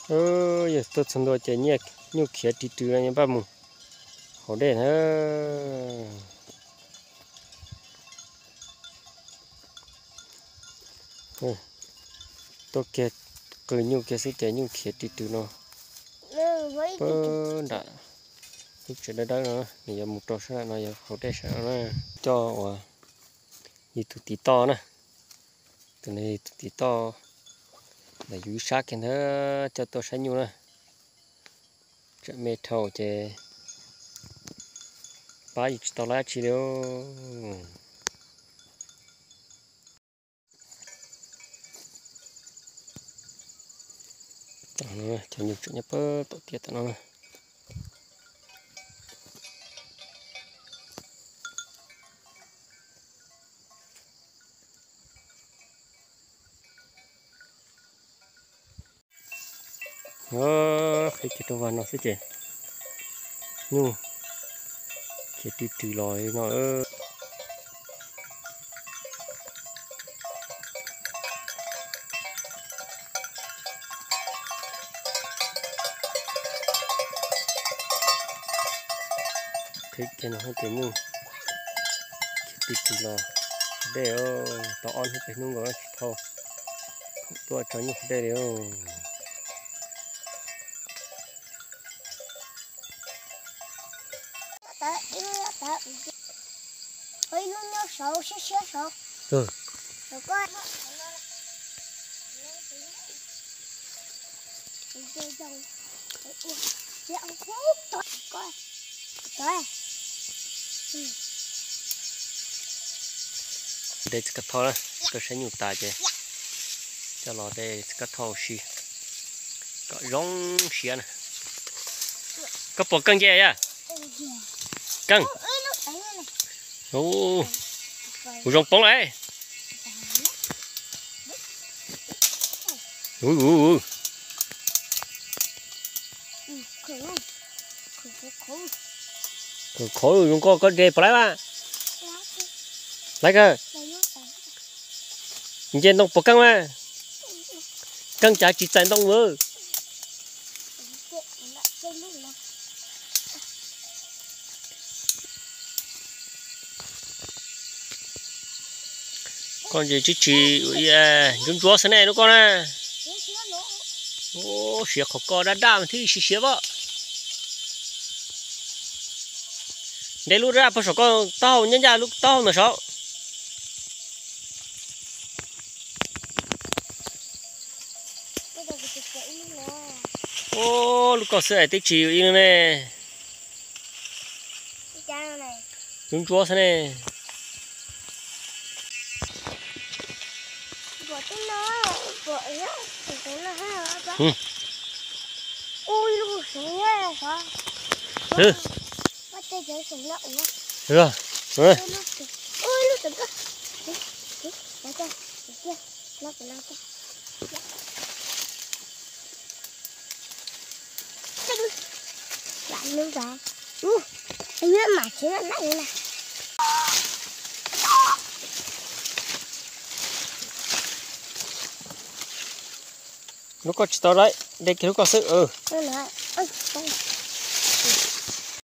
Yog tuaj txog ntua ces nyuj khiav ri rws no npaj mus haus dej na. Tuaj kiag qw nyuj kiag xwb ces nyuj khiav ri rws no. Pab nram lub tsev dawb dawb no, nws yuav mus rau sab no, yuav haus dej sab no na. Coj uas yus tus tiv toj na, tus no yus tus tiv toj ntawm yus ib sab kiag ntawd coj tuaj saib nyuj na. Tsam me dhau ces pab yus tsis tau dab tsi li. Cov nyuj tseem nyob pab tom tiaj tom no. Qhib kiag rau vas no xwb ces nyuj khiav ri rws los li no. Qhib kiag no ces nyuj khiav ri rws los dej. Tau ob hnub peb hnub nkaus tsis tau tuaj tso nyuj haus dej li. De txiv kab thauj na, tuaj saib nyuj tas ces coj los de txiv kab thauj ua si kom zoo siav na. Koj puas keej nce yaj? Keej. Ua zoo poob lawm. Khov zoo nkauj, koj de puas laib mas? Laib kawg. Nce ntoo puas keej mas? Keej cas tsis txais ntoo lawm. Koj ntses tsis tsis ntsuab ntsuab xwb ne lub koj na. Siav qhov koj daj daj mas thiaj siav siav as. Nte lub daj daj puag saum koj taub hau, nyob ncaj lub taub hau ntawm saud. Ub, lub koj xwb es twb tsis ib lub ne. Ntsuab ntsuab xwb ne. Lub koj tsis tau lawm, de kiag lub koj xwb.